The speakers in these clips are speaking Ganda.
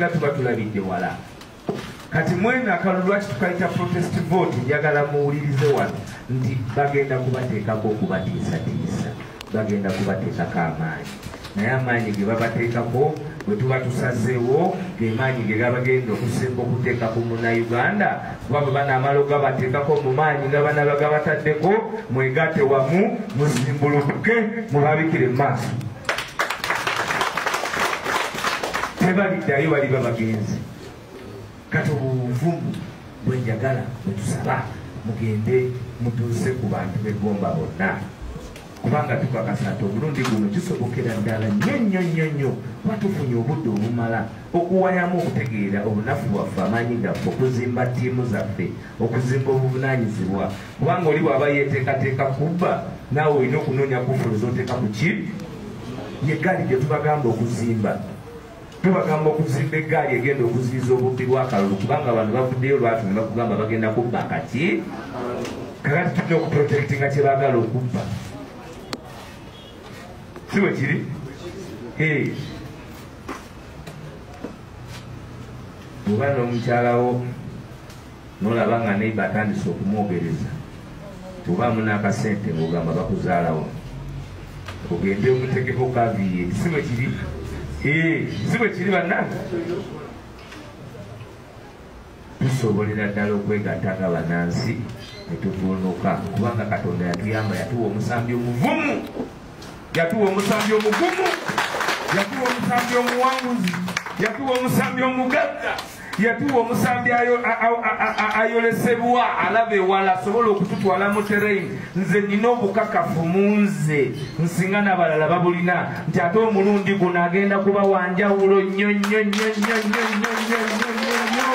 Ebisinga tuba tulabidde wala. Kati mwena akalulu lwaki tukayita protest vote, njagala muwulirize wano nti bagenda kubateekako okubatiisatiisa, bagenda kubateekako amaanyi, naye amaanyi ge babateekako bwe tuba tusazeewo ge maanyi ge gabagenda okusemba okuteeka ku Munnayuganda, kuba bwe banaamala ogabateekako mu maanyi nga banaaba gabataddeko, mwegatte wamu muzimbulukuke mubabikire mu maaso. Tebaliddayo, baliba bagenzi. Kati obuvumu bwe njagala bwe tusaba mugende mutuuse ku bantu b'eggomba bonna, kubanga tukakasa nti omulundi guno kisobokera ddala nnyo nnyo nnyo nnyo, kuba tufunye obudde obumala okuwayamu okutegeera obunafu bwaffe, amaanyi gaffe, okuzimba ttiimu zaffe, okuzimba obuvunaanyizibwa. Kubanga oli bw'aba yeeteekateeka kubba, naawe olina okunoonya kufulu z'oteeka ku ki yeggaali gye tubagamba okuzimba. Tubagamba okuzimba eggaali egenda okuziyiza obubbi bw'akalulu, kubanga abantu bavuddeyo lwatu ne bakugamba bagenda kubba akaki. Kakati tulina okuprotectinga kye baagala okubba, si bwe kiri? Bw'oba n'omukyalawo n'olaba nga neighbor atandise okumwogereza, bw'obaamu n'akasente ng'ogamba bakuzaalawo, ogende omutegeko kaviye, si bwe kiri? Si bwe kiri bannange? Tusobolera ddala okwegatta nga bannansi ne tuvuunuka, kubanga Katonda yatuyamba, yatuwa omusambi omuvumu, yatuwa omusambi omugumu, yatuwa omusambi omuwanguzi, yatuwa omusambi omugagga, yatuwa omusambi ayolesebwa alaba ewala, asobola okututwala mu terrain. Nze nina obukakafu mu nze nsinga n'abalala babulina nti ate omulundi guno agenda kuba wanjawulo nnyo nnyo nnyo nnyo nnyo nnyo nnyo nnyo nnyo.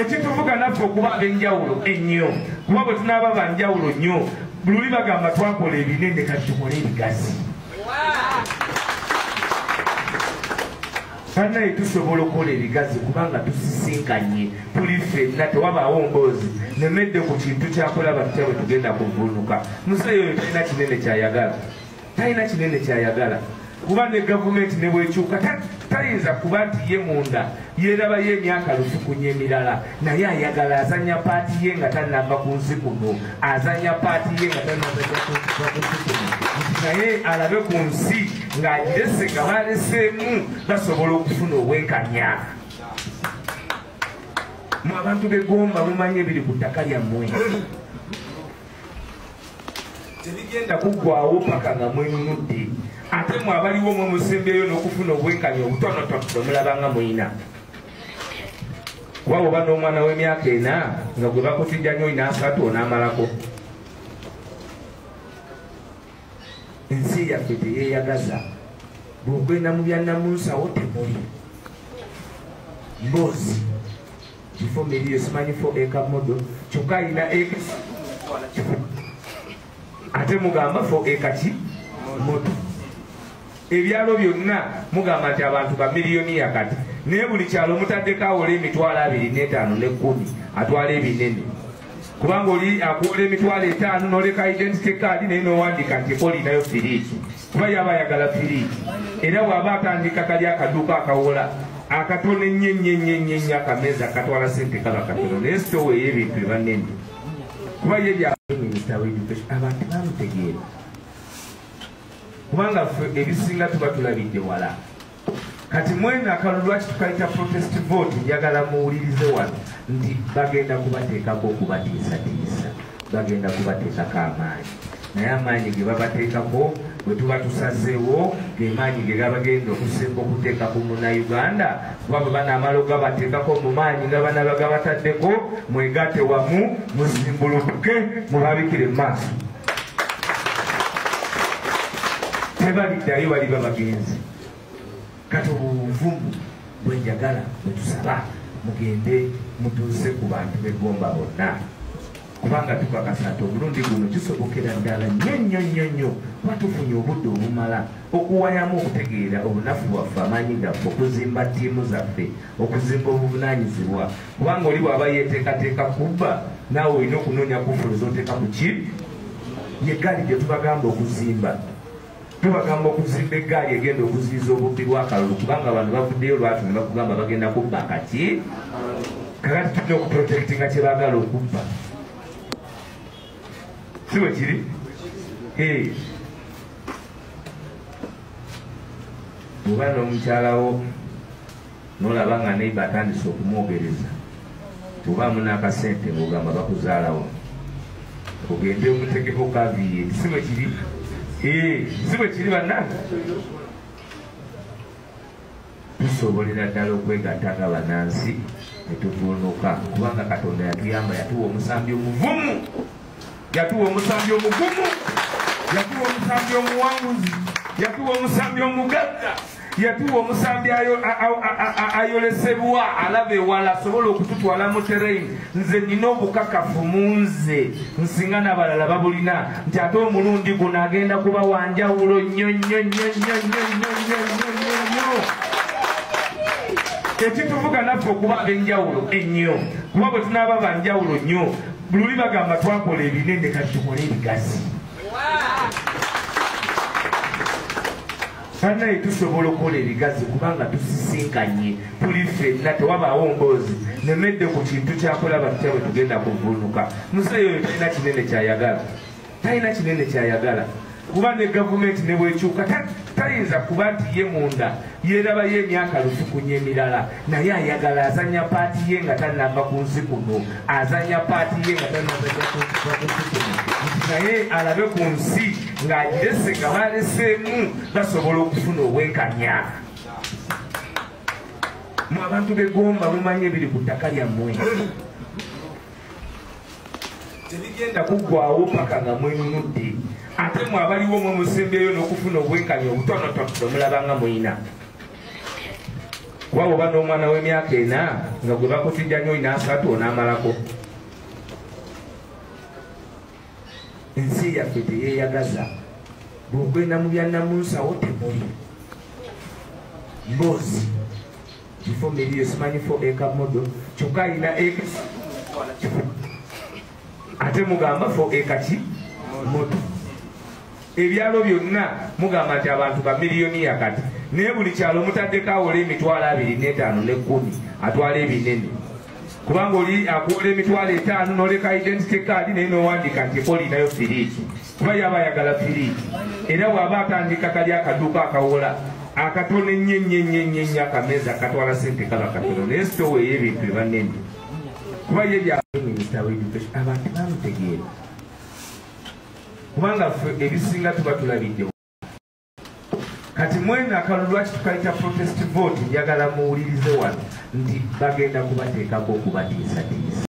Ekituvuga naffe okuba ab'enjawulo ennyo, kuba bwe tunaaba banjawulo nnyo, luli bagamba twakola ebinene, kati tukole ebigazi. Bannaye tusobola okukola ebigazi kubanga tusisinkanye, tuli ffenna, tewabaawo mboozi. Nemedde ku kintu kyakulaba tutya bwe tugenda kuvuunuka. Muzeeyi oyo talina kinene kyayagala, talina kinene kyayagala, kuba ne gavumenti ne bwekyuka tayinza kuba nti ye munda yeerabayo emyaka lufukunya emirala, naye ayagala azannya paati ye nga tannava ku nsi kuno, azannya paati ye nga tannava ku nsi kuno, naye alabe ku nsi ng'agirese nga baleseemu basobola okufuna obwenkanya. Mwe abantu b'eggomba mumanyi ebiri ku ttaka lyammwe, tebigenda kuggwawo paka nga mwenunudde. Ate mwe abaliwo mwe musembyeyo n'okufuna obwenkanya obutonotono bwe mulaba nga muyina. Kuba bw'oba n'omwana w'emyaka 4 nga gwe bakutijja nnyo olina 3 onaamalako. Ensi yaffe teyeeyagaza, bw'ogenda mu bya nnamunsawo temuli mboozi, kifo miliyo simanyi fo eka modo, kyokka alina eka ate mugamba fo eka ki modo. Ebyalo byonna mugamba nti abantu ba miliyoni yakati, naye buli kyalo mutaddeko awola emitwalo 25 ne 10 atwala ebinene, kubanga oli akuwola emitwalo 5 n'oleka identity card naye n'owandiika nti olinayo firiigi, kuba yaba ayagala firiigi. Era bw'aba atandika kali akaduuka akawola akatono ennyo ennyo ennyo ennyo ennyo, akameeza akatwala ssente kaba katono, naye sitowa ey'ebintu eba nnene, kuba ye bya minisita wa education abantu bamutegeera, kubanga ffe ebisinga tuba tulabidde wala. Kati mwena akalulu lwaki tukayita protest vote, njagala muwulirize wano nti bagenda kubateekako okubatiisatiisa, bagenda kubateekako amaanyi, naye amaanyi ge babateekako bwe tuba tusazeewo ge maanyi ge gabagenda okusemba okuteeka ku Munnayuganda, kuba bwe banaamala ogabateekako mu maanyi nga banaaba gabataddeko, mwegatte wamu muzimbulukuke mubabikire mu maaso. Tebaliddayo, baliba bagenzi. Kati obuvumu bwe njagala bwe tusaba mugende mutuuse ku bantu b'eggomba bonna, kubanga tukakasa nti omulundi guno kisobokera ddala nnyo nnyo nnyo nnyo, kuba tufunye obudde obumala okuwayamu okutegeera obunafu bwaffe, amaanyi gaffe, okuzimba ttiimu zaffe, okuzimba obuvunaanyizibwa. Kubanga oli bw'aba yeeteekateeka kubba, naawe olina okunoonya kufulu z'oteeka ku ki yeggaali gye tubagamba okuzimba. Tubagamba okuzimba eggaali egenda okuziyiza obubbi bw'akalulu, kubanga abantu bavuddeyo lwatu ne bakugamba bagenda kubba kaki. Kakati tulina okuprotectinga kye baagala okubba, si bwe kiri? Bw'oba n'omukyalawo n'olaba nga neighbor atandise okumwogereza, bw'obaamu n'akasente ng'ogamba bakuzaalawo, ogende omutegeko kaviye, si bwe kiri? Si bwe kiri bannange? Tusobolera ddala okwegatta nga bannansi ne tuvuunuka, kubanga Katonda yatuyamba, yatuwa omusambi omuvumu, yatuwa omusambi omugumu, yatuwa omusambi omuwanguzi, yatuwa omusambi omugagga, yatuwa omusambi ayolesebwa alaba ewala, asobola okututwala mu terrain. Nze nina obukakafu mu nze, nsinga n'abalala babulina, nti ate omulundi guno agenda kuba wanjawulo nnyo nnyo nnyo nnyo nnyo nnyo nnyo nnyo nnyo. Ekituvuga naffe okuba ab'enjawulo ennyo, kuba bwe tunaaba banjawulo nnyo, luli bagamba twakola ebinene, kati tukole ebigazi. Bannaye tusobola okukola ebigazi kubanga tusisinkanye, tuli ffenna, tewabaawo mboozi. Nemedde ku kintu kyakulaba tutya bwe tugenda kuvuunuka. Muzeeyi oyo talina kinene kyayagala, talina kinene kyayagala, kuba ne gavumenti ne bwekyuka tayinza kuba nti ye munda yeerabayo emyaka lufukunya emirala, naye ayagala azanya paati ye nga tannava ku nsi kuno, azanya paati ye nga tannava ku nsi kuno, naye alabe ku nsi ng'agirese nga baleseemu basobola okufuna obwenkanya. Mwe abantu b'Egomba mumanyi ebiri ku ttaka lyammwe, tebigenda kuggwawo paka nga mwenunudde. Ate mwe abaliwo mwe musembyeyo n'okufuna obwenkanya obutonotono bwe mulaba nga muyina. Kuba bw'oba n'omwana w'emyaka 4 nga gwe bakutijja nnyo olina 3 onaamalako. Ensi yaffe teyeeyagaza, bw'ogenda mu bya nnamunsawo temuli mboozi, kifo miliyo simanyi 4 acre modo, kyokka alina eka ate mugamba 4 acre ki modo. Ebyalo byonna mugamba nti abantu ba miliyoni yakati, naye buli kyalo mutaddeko awola emitwalo 25 ne 10 atwala ebinene, kubanga oli akuwola emitwalo 5 n'oleka identity card naye n'owandiika nti olinayo firiigi, kuba yaba ayagala firiigi. Era bw'aba atandika kali akaduuka akawola akatono ennyo ennyo ennyo ennyo ennyo, akameeza akatwala ssente kaba katono, naye sitowa ey'ebintu eba nnene, kuba ye bya minisita wa education abantu bamutegeera, kubanga ffe ebisinga tuba tulabidde. Kati mwena akalulu lwaki tukayita protest vote, njagala muwulirize wano nti bagenda kubateekako okubatiisatiisa.